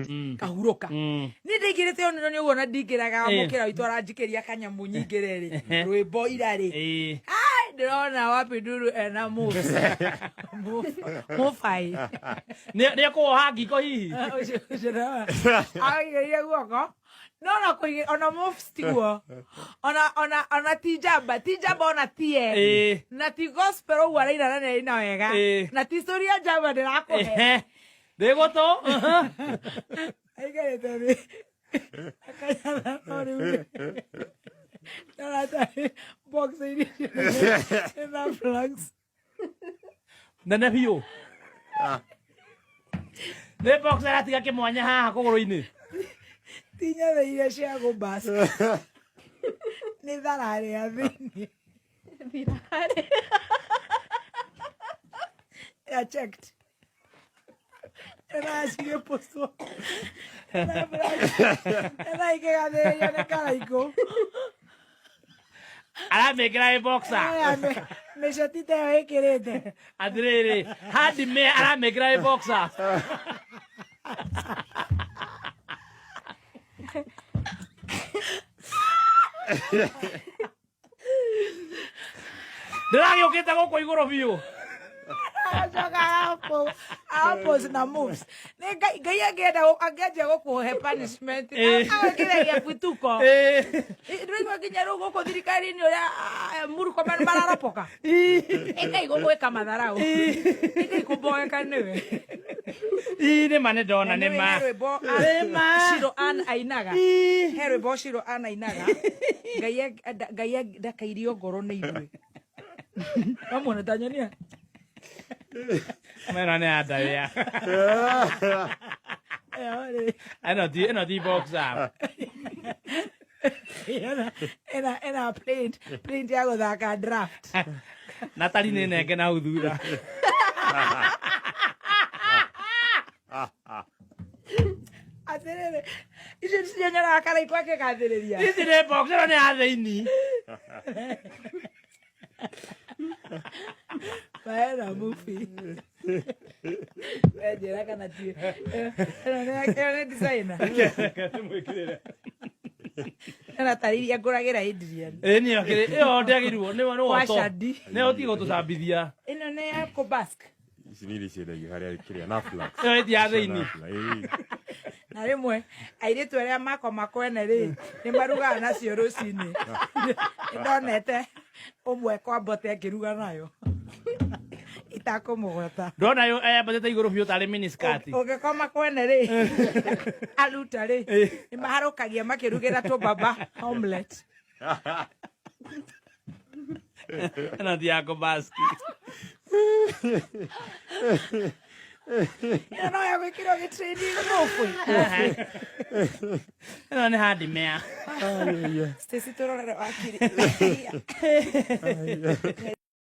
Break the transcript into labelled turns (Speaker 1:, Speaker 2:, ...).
Speaker 1: it kahurũka. Niĩ ndaingĩrĩte oniro nĩ ũguo na ndingĩraga. Mũkĩra witũ aranjikĩria kanyamũ nyingĩre rĩ rwĩmbo ira rĩ. Ai, ndĩrona wapi nduru ena moves mũbai.
Speaker 2: Nĩ ekũwoha ngingo hihi.
Speaker 1: Ũcio ũcio aigĩrĩire guoko no na kũigĩ ona moves tiguo ona ti njamba, ti njamba ona tie. Na ti gospel ũguo araina na nĩaraina wega. Na ti story ya njamba ndĩrakũhe.
Speaker 2: Ehe. Ndĩ gũtũ.
Speaker 1: Aikarĩte thĩ akanyatha no rĩu rĩ ndona tarĩ box iria ĩna flags.
Speaker 2: Nene biũ. Nĩ box aratiga kĩmwanya haha kũgũrũ-inĩ.
Speaker 1: Ti nyatha iria cia gũbas, nĩ thararĩ ya thĩinĩ.
Speaker 3: Thirarĩ.
Speaker 1: Ya checked ĩracigĩpũcwo ĩna ikĩgathĩrĩrio nĩ karaikũ.
Speaker 2: Aramĩkĩra ĩ boxer.
Speaker 1: Mĩceti ta ĩyo ĩkĩrĩte.
Speaker 2: Atĩrĩrĩ, handime aramĩkĩra ĩ boxer. Ndĩragĩũkĩte gũkũ igũrũ biũ.
Speaker 1: Acoka apples na moves nĩ Ngai. Ngai angĩenda angĩanjia gũkũhe punishment agwĩkĩre gĩbutuko. Ndũraigua nginya rĩu gũkũ thirikari-inĩ ũrĩa Murkomen mararopoka nĩ Ngai gũgwĩka matharau, nĩ Ngai kũmboeka nĩwe.
Speaker 2: Ii, nĩ ma nĩ ndona nĩ ma.
Speaker 1: He rwĩmbo
Speaker 2: Nĩ ma.
Speaker 1: Shiro Ann ainaga. He rwĩmbo Shiro Ann ainaga Ngai Ngai ndakairio ngoro nĩ ithuĩ Wamuona ta nyonia.
Speaker 2: Mena nĩ andawĩa.
Speaker 1: Ĩyo rĩ.
Speaker 2: Ĩno ti boxer.
Speaker 1: Ĩna print ya gũthaka draft.
Speaker 2: Natari nĩ nenge na hau thutha.
Speaker 1: Atĩrĩrĩ, icio nĩcio nyonaga karaikũ akĩgathĩrĩria.
Speaker 2: Ici nĩ boxer, ĩno nĩ ya thĩinĩ.
Speaker 1: Maena mubi. Wenjĩra kana ti ĩno ĩno nĩ designer.
Speaker 2: Mwĩkĩrĩre.
Speaker 1: Ĩno tarĩ iria ngũragĩra Adrian.
Speaker 2: Ĩ nĩ ĩyo ndĩagĩrĩirwo nĩ
Speaker 1: Kwa
Speaker 2: woto.
Speaker 1: Shadi.
Speaker 2: Nĩ ũtige gũtũcambithia.
Speaker 1: Ĩno nĩ ya kũbask.
Speaker 4: Ici nĩ iria ciendagio harĩa kĩrĩa Naflax.
Speaker 2: Ĩyo ĩti ya thĩinĩ.
Speaker 4: Naflax, ĩĩ.
Speaker 1: Na rĩmwe airĩtu arĩa makoma kwene rĩ nĩ marugaga nacio rũcinĩ. Nĩ ndonete ũmwe kwa mbote akĩruga nayo itakũmũgweta.
Speaker 2: Ndona yo yambatĩte igũrũ biũ tarĩ miniskirt.
Speaker 1: Ũngĩkoma kwene rĩ aruta rĩ nĩ maharũkagia makĩrugĩra tũmbamba omelette.
Speaker 2: Ĩno ti ya kũbaski.
Speaker 1: Ĩno no ya gwĩkĩrwo gĩtraining mũbũ.
Speaker 2: Ĩno nĩ handimea.
Speaker 1: Stacy tũrorere wakiri.